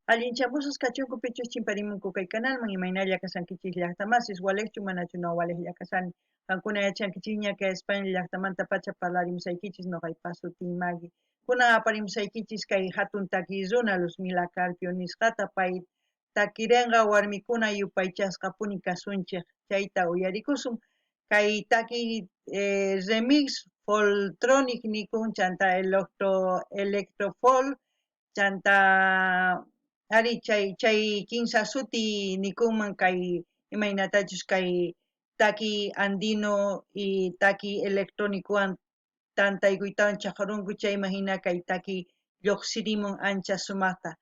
Allinchamusas kachunku pichus chimparimunku kay kanalman, imaynalla kashankichis llaqtamasis, walejchu manachu no walejlla kashani. Qankuna yachankichikña kay España llaqtamantapacha parlarimusaykichis noqaypa sutiy Maggie. Kunan aparimusaykichis kay hatun takiy runa Luzmila Carpio nisqata, pay takirenqa warmikuna yupaychasqapuni kasunchik, chayta uyarikusun. Kay takiy remix foltronic nikun, chanta electro electrofolk, chanta ari chay kinsa suti nikunman kay imaynatachus kay takiy andino y takiy electrónicowan tantaykuytawan chaqrunku, chayman hina kay takiy lluqsirimun ancha sumaqta.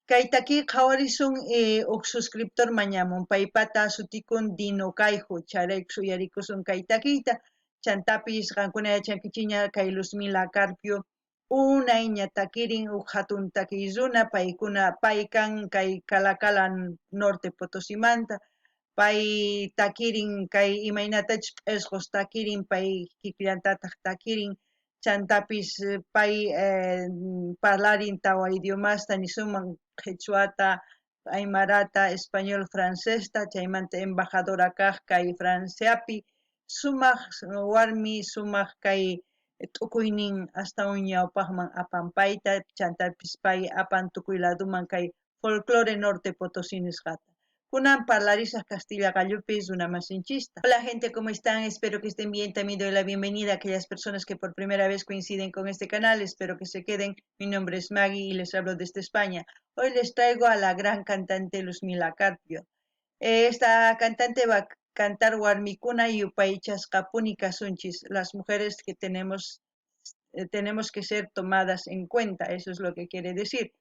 Kay takiy qhawarisun huk suscriptor mañamun, paypata sutikun Dino Kayju, chayraykus uyarikusun kay takiyta, chantapis qankuna yachankichikña kay Luzmila Carpio unayña takirin huk hatun takiy runa, paykuna pay kan kay Calacala Norte Potosimanta, pay takirin kay imaynatachus p'esqos takirin, pay kikillantataq takirin, chantapis pay parlarin tawa idiomasta nisunman qhichwata, aymarata, español, francesta, chaymanta embajadora kaq kay Franciapi, sumaq warmi, sumaq kay t'ukuynin astawan ñawpaqman apan payta, chantapis pay apan tukuy laduman kay folclore Norte Potosí nisqata. Kunan parlarisaq Castilla qallupi runamasinchista. Hola gente, ¿cómo están? Espero que estén bien. También doy la bienvenida a aquellas personas que por primera vez coinciden con este canal. Espero que se queden. Mi nombre es Maggie y les hablo desde España. Hoy les traigo a la gran cantante Luzmila Carpio. Esta cantante va a cantar Warmikuna yupaychasqapuni kasunchis, las mujeres que tenemos que ser tomadas en cuenta, eso es lo que quiere decir.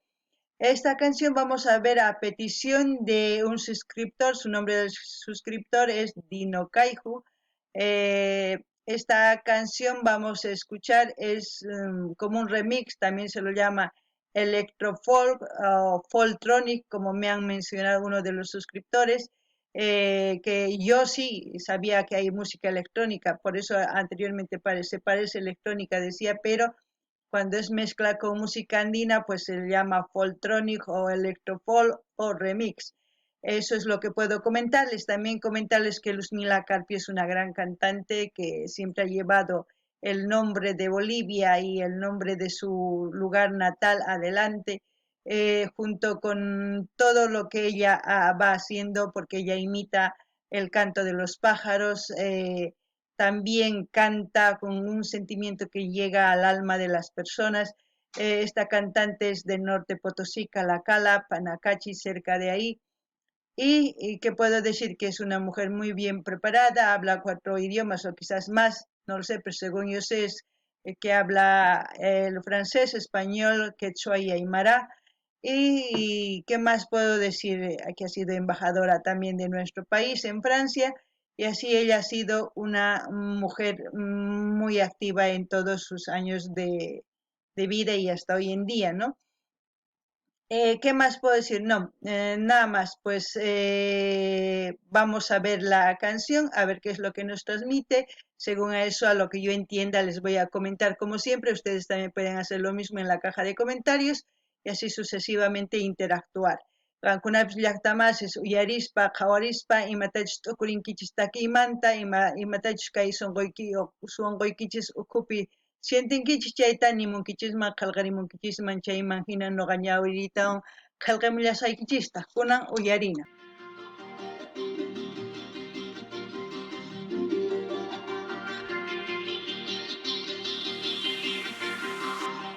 Esta canción vamos a ver a petición de un suscriptor, su nombre del suscriptor es Dino Kaiju. Esta canción vamos a escuchar, es como un remix, también se lo llama electrofolk o folktronic, como me han mencionado uno de los suscriptores, que yo sí sabía que hay música electrónica, por eso anteriormente parece electrónica, decía, pero cuando es mezcla con música andina, pues se llama folktronic o electrofolk o remix. Eso es lo que puedo comentarles. También comentarles que Luzmila Carpio es una gran cantante que siempre ha llevado el nombre de Bolivia y el nombre de su lugar natal adelante, junto con todo lo que ella va haciendo, porque ella imita el canto de los pájaros, también canta con un sentimiento que llega al alma de las personas. Esta cantante es de Norte Potosí, Calacala, Panacachi, cerca de ahí. Y qué puedo decir, que es una mujer muy bien preparada, habla 4 idiomas o quizás más, no lo sé, pero según yo sé es que habla el francés, español, quechua y aymara. Y qué más puedo decir, que ha sido embajadora también de nuestro país en Francia, y así ella ha sido una mujer muy activa en todos sus años de vida y hasta hoy en día, ¿no? ¿Qué más puedo decir? No, nada más, pues vamos a ver la canción, a ver qué es lo que nos transmite. Según a eso, a lo que yo entienda, les voy a comentar como siempre. Ustedes también pueden hacer lo mismo en la caja de comentarios y así sucesivamente interactuar. Qankunapis llaqtamasis uyarispa, qhawarispa, imatachus t'ukurinkichis takiymanta, imatachus kay sunquykichis ukhupi sientinkichis chayta nimunkichisman, qhelqarimunkichisman, chayman hina noqa ñawiritawan qhelqamullasqaykichistaq. Kunan uyarina.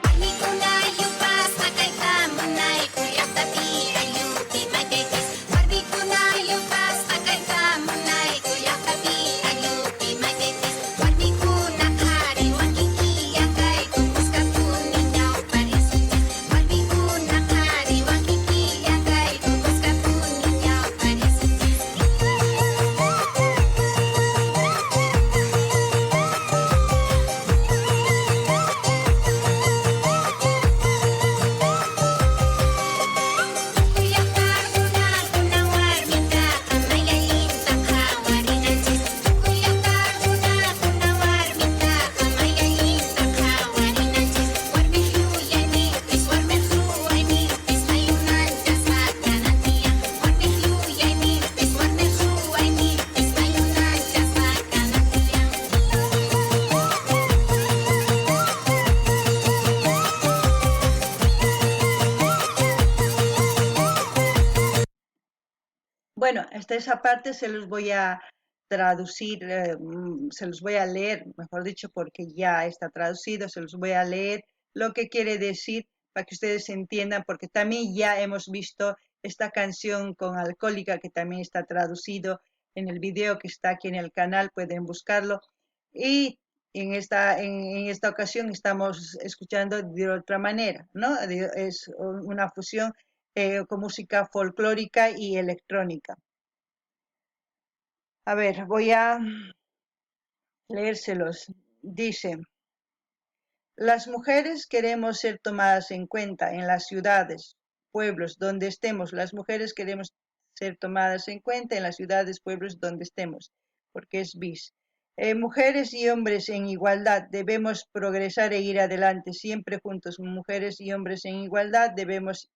Warmikuna yupasqa kayta munayku llaqtapi ayllupi maypipis. Warmikuna yupasqa kayta munayku llaqtapi ayllupi maypipis. Warmikuna qhariwan kikillan kayku kuskapuni ñawparisunchis. Warmikuna qhariwan kikillan kayku kuskapuni ñawparisunchis. Bueno, hasta esa parte se los voy a traducir, se los voy a leer, mejor dicho, porque ya está traducido, se los voy a leer lo que quiere decir para que ustedes entiendan, porque también ya hemos visto esta canción con Alcohólica, que también está traducido en el video que está aquí en el canal, pueden buscarlo. Y en esta ocasión estamos escuchando de otra manera, ¿no? Es una fusión con música folclórica y electrónica. A ver, voy a leérselos. Dice: las mujeres queremos ser tomadas en cuenta en las ciudades, pueblos, donde estemos. Las mujeres queremos ser tomadas en cuenta en las ciudades, pueblos, donde estemos, porque es bis. Mujeres y hombres en igualdad, debemos progresar e ir adelante, siempre juntos. Mujeres y hombres en igualdad, debemos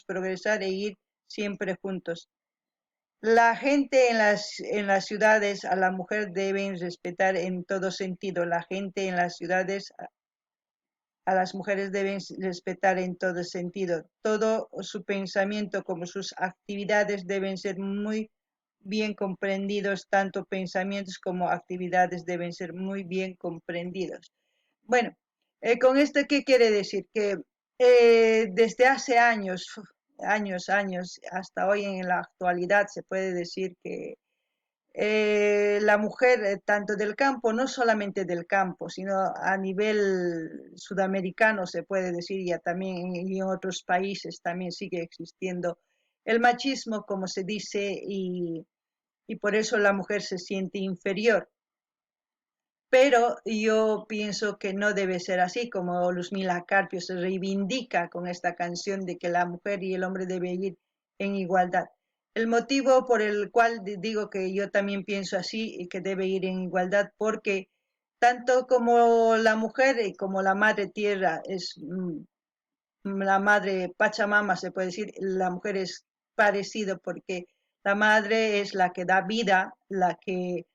progresar e ir siempre juntos. La gente en las ciudades a la mujer deben respetar en todo sentido. La gente en las ciudades a las mujeres deben respetar en todo sentido. Todo su pensamiento como sus actividades deben ser muy bien comprendidos, tanto pensamientos como actividades deben ser muy bien comprendidos. Bueno, con esto, ¿qué quiere decir? Que desde hace años, años, años, hasta hoy en la actualidad se puede decir que la mujer, tanto del campo, no solamente del campo, sino a nivel sudamericano se puede decir, ya también y en otros países también sigue existiendo el machismo, como se dice, y por eso la mujer se siente inferior. Pero yo pienso que no debe ser así, como Luzmila Carpio se reivindica con esta canción de que la mujer y el hombre deben ir en igualdad. El motivo por el cual digo que yo también pienso así y que debe ir en igualdad, porque tanto como la mujer y como la madre tierra es la madre Pachamama, se puede decir, la mujer es parecido, porque la madre es la que da vida, la que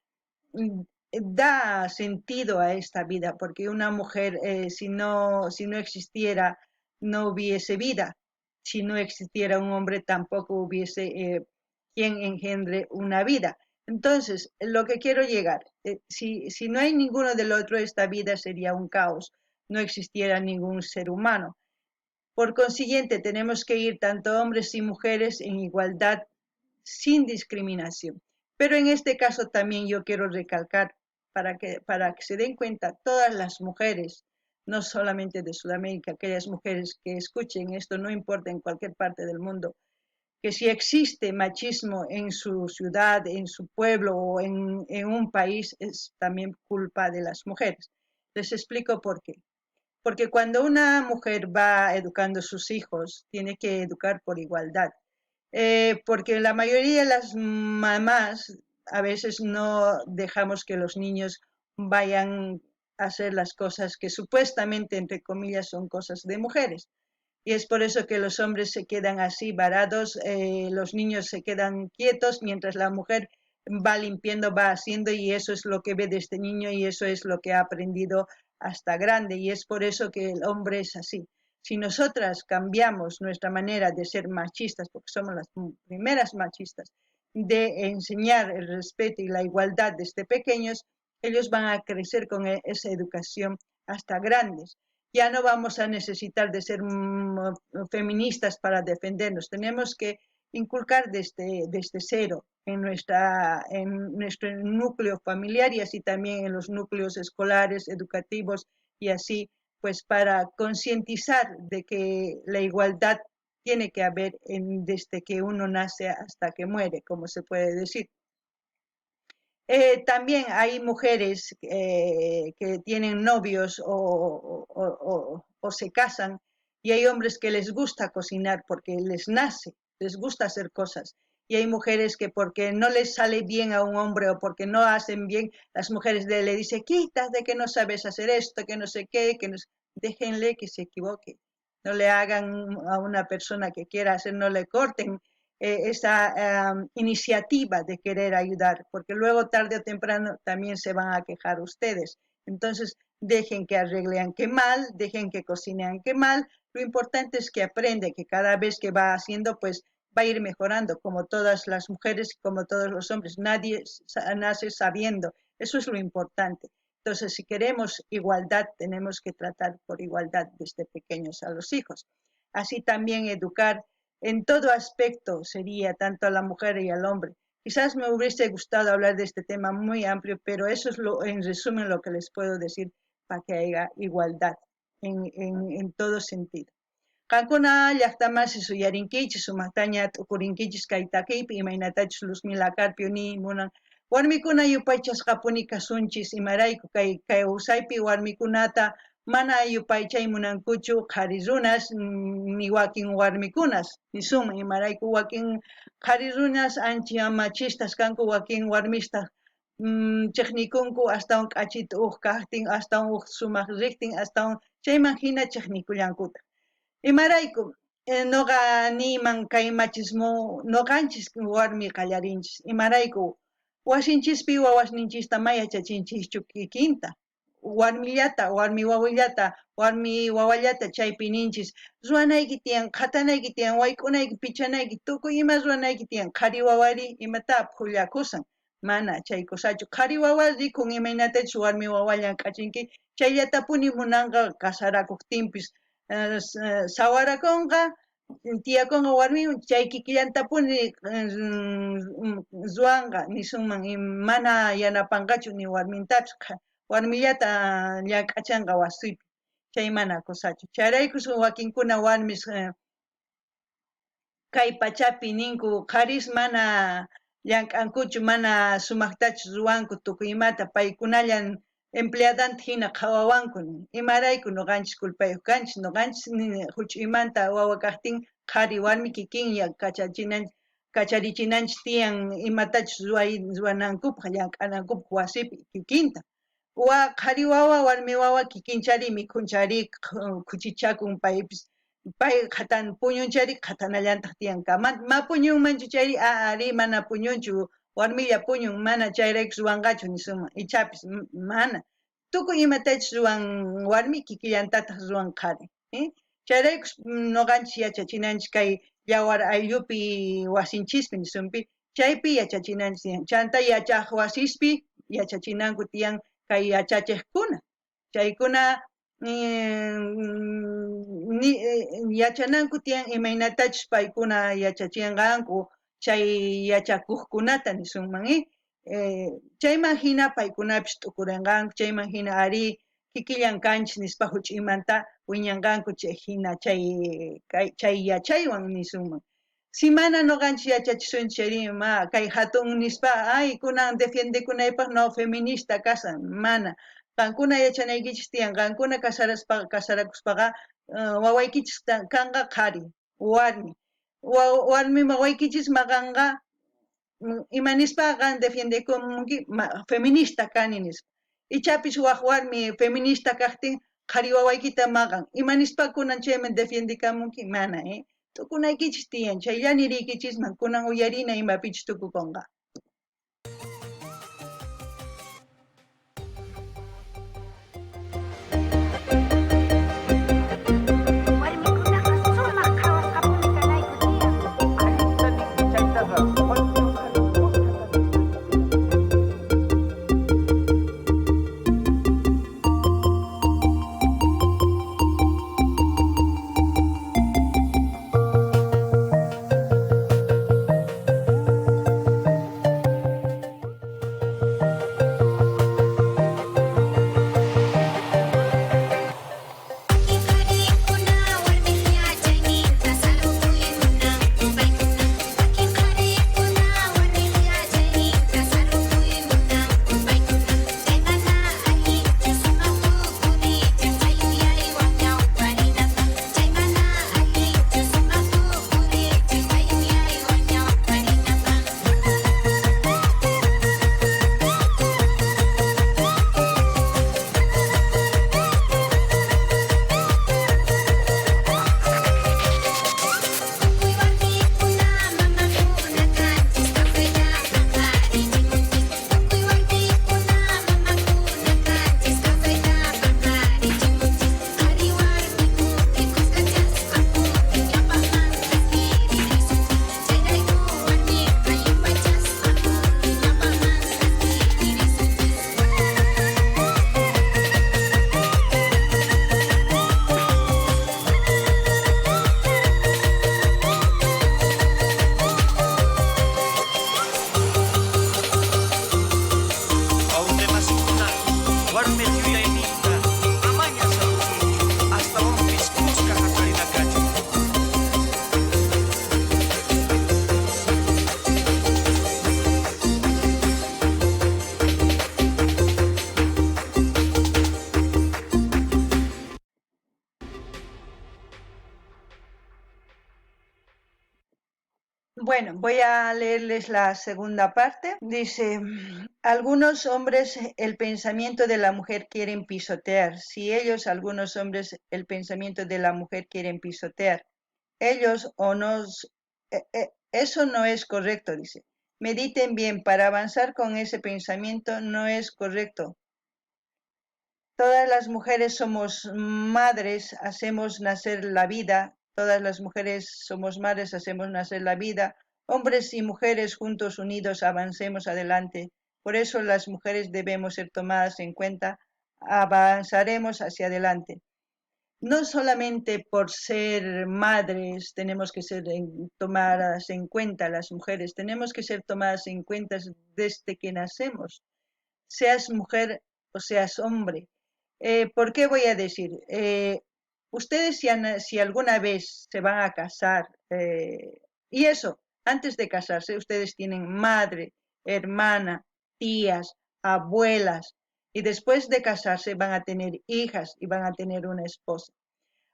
da sentido a esta vida, porque una mujer, si no existiera, no hubiese vida. Si no existiera un hombre, tampoco hubiese quien engendre una vida. Entonces, lo que quiero llegar, si no hay ninguno del otro, esta vida sería un caos, no existiera ningún ser humano. Por consiguiente, tenemos que ir tanto hombres y mujeres en igualdad, sin discriminación. Pero en este caso también yo quiero recalcar para que se den cuenta todas las mujeres, no solamente de Sudamérica, aquellas mujeres que escuchen esto, no importa en cualquier parte del mundo, que si existe machismo en su ciudad, en su pueblo o en un país, es también culpa de las mujeres. Les explico por qué. Porque cuando una mujer va educando a sus hijos, tiene que educar por igualdad. Porque la mayoría de las mamás a veces no dejamos que los niños vayan a hacer las cosas que supuestamente, entre comillas, son cosas de mujeres. Y es por eso que los hombres se quedan así varados, los niños se quedan quietos mientras la mujer va limpiando, va haciendo, y eso es lo que ve de este niño y eso es lo que ha aprendido hasta grande, y es por eso que el hombre es así. Si nosotras cambiamos nuestra manera de ser machistas, porque somos las primeras machistas, de enseñar el respeto y la igualdad desde pequeños, ellos van a crecer con esa educación hasta grandes. Ya no vamos a necesitar de ser feministas para defendernos. Tenemos que inculcar desde cero en nuestro núcleo familiar y así también en los núcleos escolares, educativos y así, para concientizar de que la igualdad tiene que haber desde que uno nace hasta que muere, como se puede decir. También hay mujeres que tienen novios o se casan, y hay hombres que les gusta cocinar porque les nace, les gusta hacer cosas. Y hay mujeres que porque no les sale bien a un hombre o porque no hacen bien, las mujeres le dicen, quita de que no sabes hacer esto, que no sé qué, que no sé. Déjenle que se equivoque. No le hagan a una persona que quiera hacer, no le corten esa iniciativa de querer ayudar, porque luego tarde o temprano también se van a quejar ustedes. Entonces, dejen que arreglen que mal, dejen que cocinen que mal. Lo importante es que aprende, que cada vez que va haciendo, Va a ir mejorando, como todas las mujeres, como todos los hombres. Nadie nace sabiendo. Eso es lo importante. Entonces, si queremos igualdad, tenemos que tratar por igualdad desde pequeños a los hijos. Así también educar en todo aspecto sería tanto a la mujer y al hombre. Quizás me hubiese gustado hablar de este tema muy amplio, pero eso es lo, en resumen lo que les puedo decir para que haya igualdad en todo sentido. Qankuna llaqtamasi suyarinkichis, sumaqtaña t'ukurinkichis kay takiypi, imaynatachus Luzmila Carpio ni munan. Warmikuna yupaychasqapuni kasunchis, imarayku kay kawsaypi warmikunata mana yupaychay munankuchu qhari runas ni wakin warmikunas nisunman, imarayku wakin qhari runas ancha machistas kanku, wakin warmistaq chejnikunku astawan k'achita uj kajtin, astawan uj sumaq riqtin, astawan chayman hina chejnikullankutaq. Imarayku noqa niyman kay machismo noqanchis warmi qallarinchis, imarayku wasinchispi wawasninchista ma yachachinchischu kikinta, warmillata, warmi wawillata, warmi wawallata chaypi ninchis, ruwanayki tiyan, qhatanayki tiyan, wayk'unayki, pichanayki, tukuy ima ruwanayki tiyan, qhari wawari imata phullakusan, mana chay kusachu, qhari wawa rikun imaynatachus warmi wawa llank'achinki, chayllatapuni munanqa casarakuqtinpis, sawarakunqa, tiyakunqa warmiwan, chay kikillantapuni ruwanqa nisunman, mana yanapanqachu ni warmintapis, warmillata llank'achanqa wasipi, chay mana kusachu. Chayraykus wakinkuna warmis kay pachapi ninku qharis mana llank'ankuchu, mana sumaqtachu ruwanku tukuy imata, paykunallan empleadanta hina qhawawanku. Imarayku noqanchis culpayuq kanchis, noqanchis huch'uymanta wawa kaqtin qhari warmi kikinya kacharichinanchis tiyan imatachus ruwanankupaq, llank'anankupaq wasipi kikinta. Qhari wawa, warmi wawa kikinchari mikhunchari, khuchichakun paypis, pay qhatan puñunchari qhatanallantaq tiyan kama, ma puñunmanchu chayri, ari mana puñunchu, warmilla puñun, mana chayrayku ruwanqachu nisunman, ichapis mana. Tukuy imatachus ruwan warmi kikillantataq ruwan qhari. Chayraykus noqanchis yachachinanchis kay yawar ayllupi wasinchispi nisunpi, chaypi yachachinanchis tiyan. Chanta yachaq wasispi yachachinanku tiyan kay yachachiqkuna. Chaykuna yachananku tiyan imaynatachus paykuna yachachinqanku chay yachakuqkunata nisunman, chayman hina paykunapis t'ukurinqanku, chayman hina ari kikillan kanchis nispa huch'uymanta wiñanqanku chay hina chay yachaywan nisunman. Si mana noqanchis yachachisunchis chayri ma kay hatun nispa, ay kunan defiendekunaypaq no feminista kasan, mana. Qankuna yachanaykichis tiyan, qankuna casarakuspaqa wawaykichis kanqa qhari, warmi. Warmi wawaykichis maqanqa, ima nispa qan defiendekunki feminista kani nispa. Ichapis waj warmi feminista kaqtin qhari wawaykita maqan, ima nispa kunan chayman defiendekamunki, mana, Tukunaykichis tiyan, chayllani riykichisman, kunan uyarina imapichus tukukunqa. Warmikunaqa sumaq qhawasqapuni kanayku tiyan. Allinta ninki chaytaqa, warmiwan qhari khuska tantarinanku tiyan. Bueno, voy a leerles la segunda parte. Dice, algunos hombres el pensamiento de la mujer quieren pisotear. Si ellos, algunos hombres, el pensamiento de la mujer quieren pisotear. Ellos o nos... Eso no es correcto, dice. Mediten bien, para avanzar con ese pensamiento no es correcto. Todas las mujeres somos madres, hacemos nacer la vida. Todas las mujeres somos madres, hacemos nacer la vida. Hombres y mujeres juntos, unidos, avancemos adelante. Por eso las mujeres debemos ser tomadas en cuenta. Avanzaremos hacia adelante. No solamente por ser madres tenemos que ser tomadas en cuenta las mujeres, tenemos que ser tomadas en cuenta desde que nacemos, seas mujer o seas hombre. ¿Por qué voy a decir? Ustedes si alguna vez se van a casar, y eso, antes de casarse, ustedes tienen madre, hermana, tías, abuelas, y después de casarse van a tener hijas y van a tener una esposa.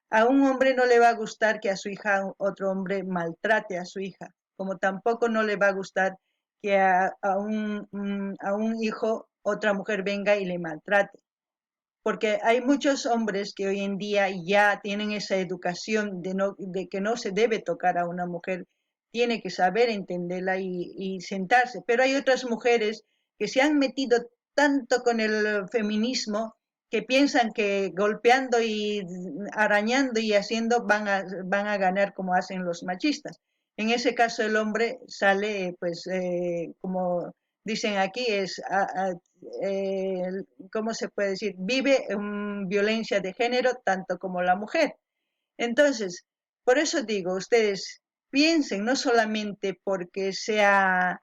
A un hombre no le va a gustar que a su hija otro hombre maltrate a su hija, como tampoco no le va a gustar que a un hijo otra mujer venga y le maltrate. Porque hay muchos hombres que hoy en día ya tienen esa educación de que no se debe tocar a una mujer, tiene que saber entenderla y sentarse. Pero hay otras mujeres que se han metido tanto con el feminismo que piensan que golpeando y arañando y haciendo van a ganar como hacen los machistas. En ese caso el hombre sale, pues, como dicen aquí, es, ¿cómo se puede decir? Vive en violencia de género tanto como la mujer. Entonces, por eso digo, ustedes piensen, no solamente porque sea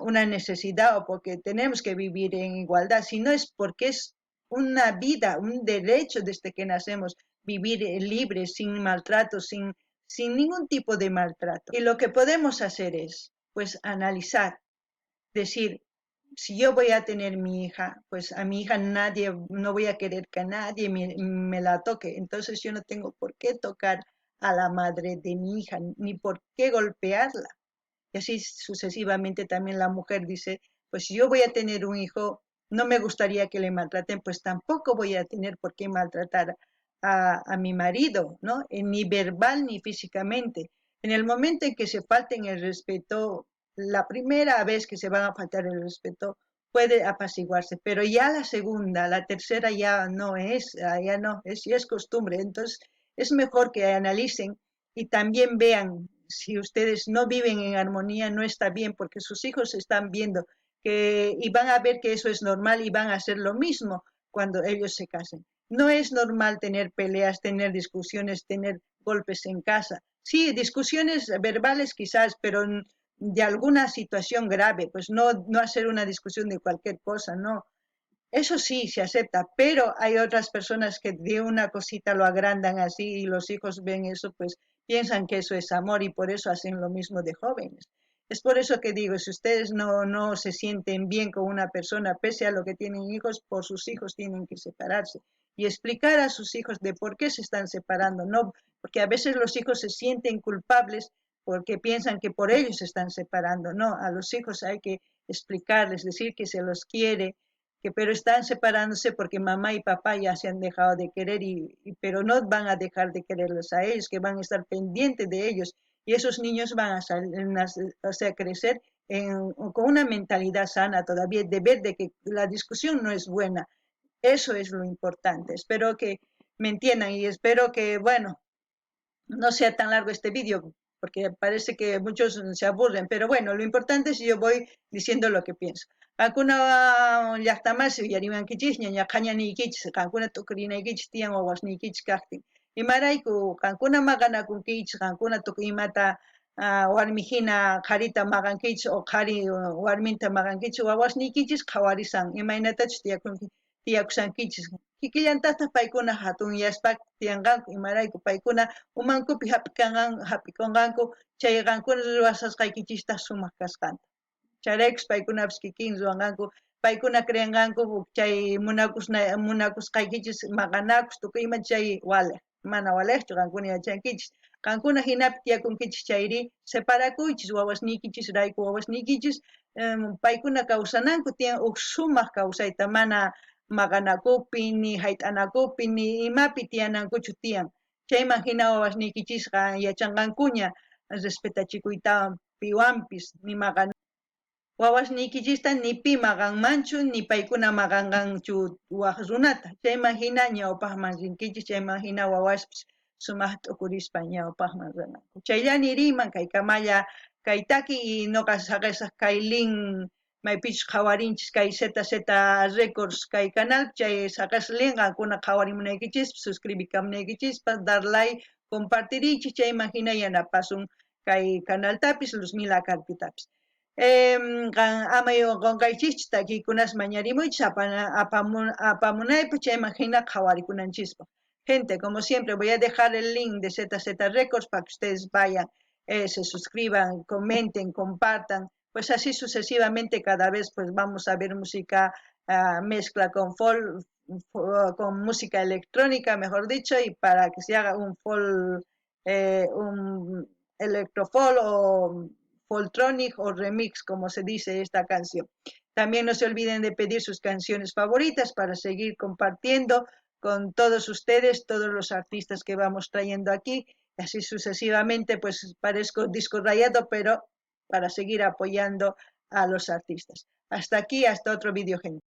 una necesidad o porque tenemos que vivir en igualdad, sino es porque es una vida, un derecho desde que nacemos, vivir libre, sin maltrato, sin ningún tipo de maltrato. Y lo que podemos hacer es, pues, analizar, decir, si yo voy a tener mi hija, pues a mi hija nadie, no voy a querer que nadie me la toque, entonces yo no tengo por qué tocar a la madre de mi hija, ni por qué golpearla. Y así sucesivamente también la mujer dice, pues si yo voy a tener un hijo, no me gustaría que le maltraten, pues tampoco voy a tener por qué maltratar a mi marido, ¿no? Ni verbal ni físicamente. En el momento en que se falten el respeto, la primera vez que se van a faltar el respeto puede apaciguarse, pero ya la segunda, la tercera ya no es, ya no, es, ya es costumbre. Entonces es mejor que analicen y también vean si ustedes no viven en armonía, no está bien, porque sus hijos están viendo que, y van a ver que eso es normal y van a hacer lo mismo cuando ellos se casen. No es normal tener peleas, tener discusiones, tener golpes en casa. Sí, discusiones verbales quizás, pero de alguna situación grave, pues no hacer una discusión de cualquier cosa, no. Eso sí se acepta, pero hay otras personas que de una cosita lo agrandan así y los hijos ven eso, pues piensan que eso es amor y por eso hacen lo mismo de jóvenes. Es por eso que digo, si ustedes no se sienten bien con una persona, pese a lo que tienen hijos, por sus hijos tienen que separarse y explicar a sus hijos de por qué se están separando, no, porque a veces los hijos se sienten culpables porque piensan que por ellos se están separando. No, a los hijos hay que explicarles, decir que se los quiere, que pero están separándose porque mamá y papá ya se han dejado de querer, pero no van a dejar de quererlos a ellos, que van a estar pendientes de ellos. Y esos niños van a, crecer con una mentalidad sana todavía, de ver de que la discusión no es buena. Eso es lo importante. Espero que me entiendan y espero que, bueno, no sea tan largo este vídeo, porque parece que muchos se aburren, pero bueno, lo importante es que yo voy diciendo lo que pienso. Qankuna llaqtamasi uyariwankichisña, ñaqhañaniykichis, qankuna tukurinaykichis tiyan wawasniykichis kaqtin. Imarayku qankuna maqanakunkichis, qankuna tukuy imata warmihina qharita maqankichis o qhari warminta maqankichis, wawasniykichis qhawarisan, imaynatachus tiyakushankichis. Kikillantataq paykuna hatunyaspa tiyanqanku, imarayku paykuna umankupi hap'ikunqanku chay qankuna ruwasqaykichista sumaq kasqanta. Chayraykus paykunapis kikin ruwanqanku, paykuna creanqanku chay munakusqaykichis maqanakus tukuy ima chay waliq, mana waliqchu qankuna yachankichis. Qankuna jinapi tiyakunkichis chayri, separakuychis wawasniykichisrayku, wawasniykichis paykuna kawsananku tiyan uj sumaq kawsayta, mana maqanakupi, ni jayt'anakupi, ni imapi tiyanankuchu tiyan. Chayman jina wawasniykichisqa yachanqankuña respetachikuytawan piwanpis, ni maqana. Wawasniykichista ni pi maqanmanchu, ni paykuna maqanqanchu waj runata. Chayman jina ñawpajman rinkichis, chayman jina wawaspis sumaj t'ukurispa ñawpajman rinanku. Chayllani riyman kaykamalla kay taki y noqa saqesaj kay link maypichus qhawarinchis kay ZZ Records kay canal, chay saqesaj link qankuna qhawarimunaykichispaj, suscribikamunaykichispaj, dar like, compartiriychis, chayman jina yanapasun kay canaltapis, Luzmila Carpiotapis. Qan ama qonqaychischu takiykunas mañarimuychis apamunaypaj, chayman jina qhawarikunanchispaj. Gente, como siempre, voy a dejar el link de ZZ Records para que ustedes vayan, se suscriban, comenten, compartan, pues así sucesivamente cada vez pues vamos a ver música mezcla con folk, con música electrónica, mejor dicho, y para que se haga un folk, un electrofolk o folktronic o remix, como se dice esta canción. También no se olviden de pedir sus canciones favoritas para seguir compartiendo con todos ustedes, todos los artistas que vamos trayendo aquí, y así sucesivamente, pues parezco disco rayado, pero para seguir apoyando a los artistas. Hasta aquí, hasta otro vídeo, gente.